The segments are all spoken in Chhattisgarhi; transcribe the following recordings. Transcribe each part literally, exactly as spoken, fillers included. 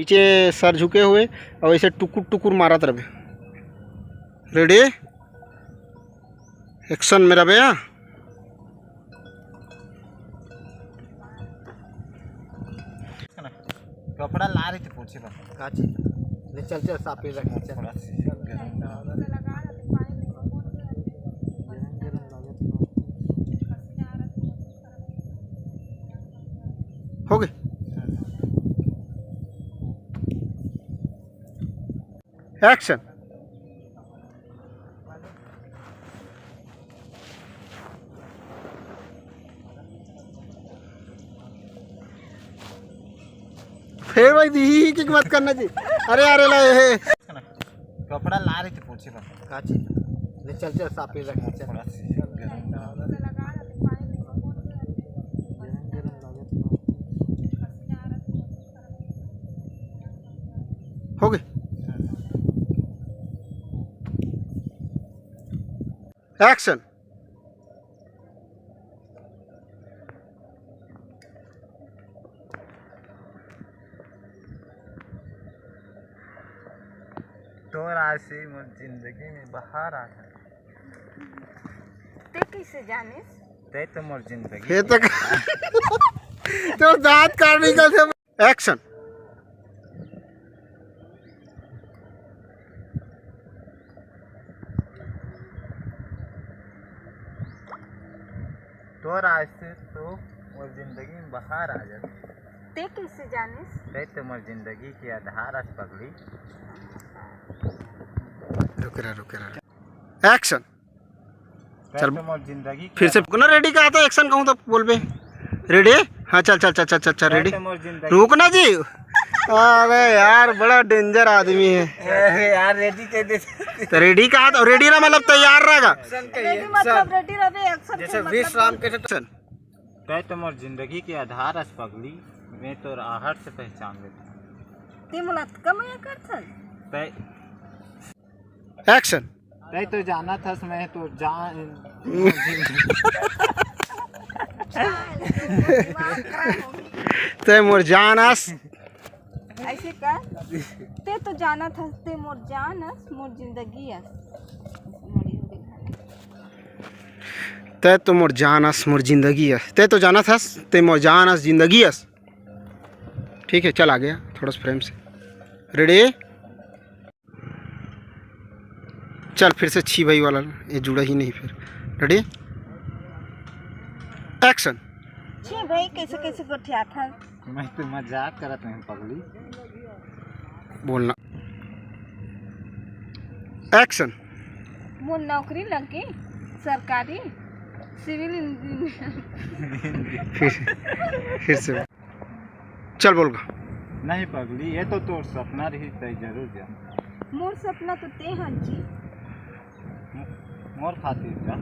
नीचे सर झुके हुए और ऐसे टुकुर टुकुर मारत रहे। रेडी, एक्शन में रहे। कपड़ा ला रही थी पोछे बर। काची? ले चल, चल, साफ ही रख, चल। थोड़ा सा गरम। हो गए। एक्शन। फेर भाई दी ही कि मत करना जी। अरे, अरे, ला, हे। कपड़ा ला रही थी पोछे बर। काची? ले चल, चल, साफ ही रख, चल। थोड़ा सा गरम। हो गए। एक्शन। तोर आए से मोर जिंदगी में बहार आ गए। ते कैसे जानिस? ते तो मोर जिंदगी हे तो। तोर दांत काट निकल से। एक्शन। तोर आए से तो मोर जिंदगी में बहार आ जात। ते कैसे जानिस? ते तो मोर जिंदगी के आधार अस पगली। रुक रहा, रुक रहा। एक्शन। चल, तो मोर जिंदगी फिर से ना, रेडी कहा था, एक्शन कहूँ तो बोलबे। रेडी? हाँ, चल, चल, चल, चल, चल, चल, रेडी। तो मोर जिंदगी। रुक ना जी। अरे यार, बड़ा डेंजर आदमी है। अरे यार, रेडी कह दे। तो रेडी कहा था, रेडी ना मतलब तैयार रहेगा। एक्शन कहिए, रेडी मतलब एक्शन। रेडी रहे, एक्शन जैसे के मतलब विश्राम के एक्शन। तै तो मोर जिंदगी के आधार अस पगली, मैं तो आहट से पहचान लेता। ते मोला अतका मया करथस। तै एक्शन। तै तो जानत हस, मैं तो जान। तै मोर जान अस। ऐसे का? ते तो जानत हस, ते मोर जान अस, मोर जिंदगी अस। तै तो मोर जान अस, मोर जिंदगी अस। तै तो जानत हस, ते मोर जान अस, जिंदगी अस। ठीक है, चल आ गया थोड़ा सा फ्रेम से। रेडी? चल, फिर से छी भाई वाला, ये जुड़ा ही नहीं फिर। रेडी? एक्शन। छी भाई, कैसे, कैसे गोठियाथस? मैं तो मजाक करत हूँ पगली। बोलना। एक्शन। मोर नौकरी लग गई सरकारी सिविल इंजीनियर। फिर, फिर से। चल बोल गा। नहीं पगली, ये तो तोर सपना रही, तै जरूर जा। मोर सपना तो ते हन जी। मोर खातिर जा।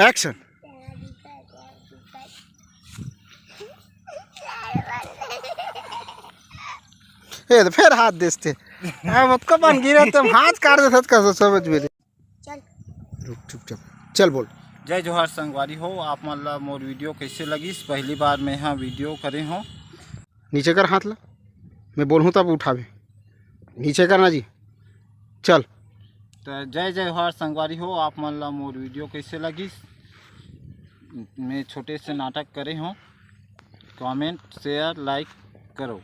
Action। ए तो फिर हाथ देस ते। अब ओतका पान गिरे ते हाथ काट देथस, कस समझ में नहीं। चल। रुक, चुपचाप। चल बोल। जय जोहार संगवारी हो, आप मन ला मोर video कइसे लगिस? पहली बार मैं हा video करे हों। नीचे कर हाथ ला, मैं बोलहूँ तब उठाबे। नीचे करना जी। चल। तो जय जोहार संगवारी हो, आप मन ला मोर video कइसे लगिस? मैं छोटे से नाटक करे हों। Comment, share, like करो।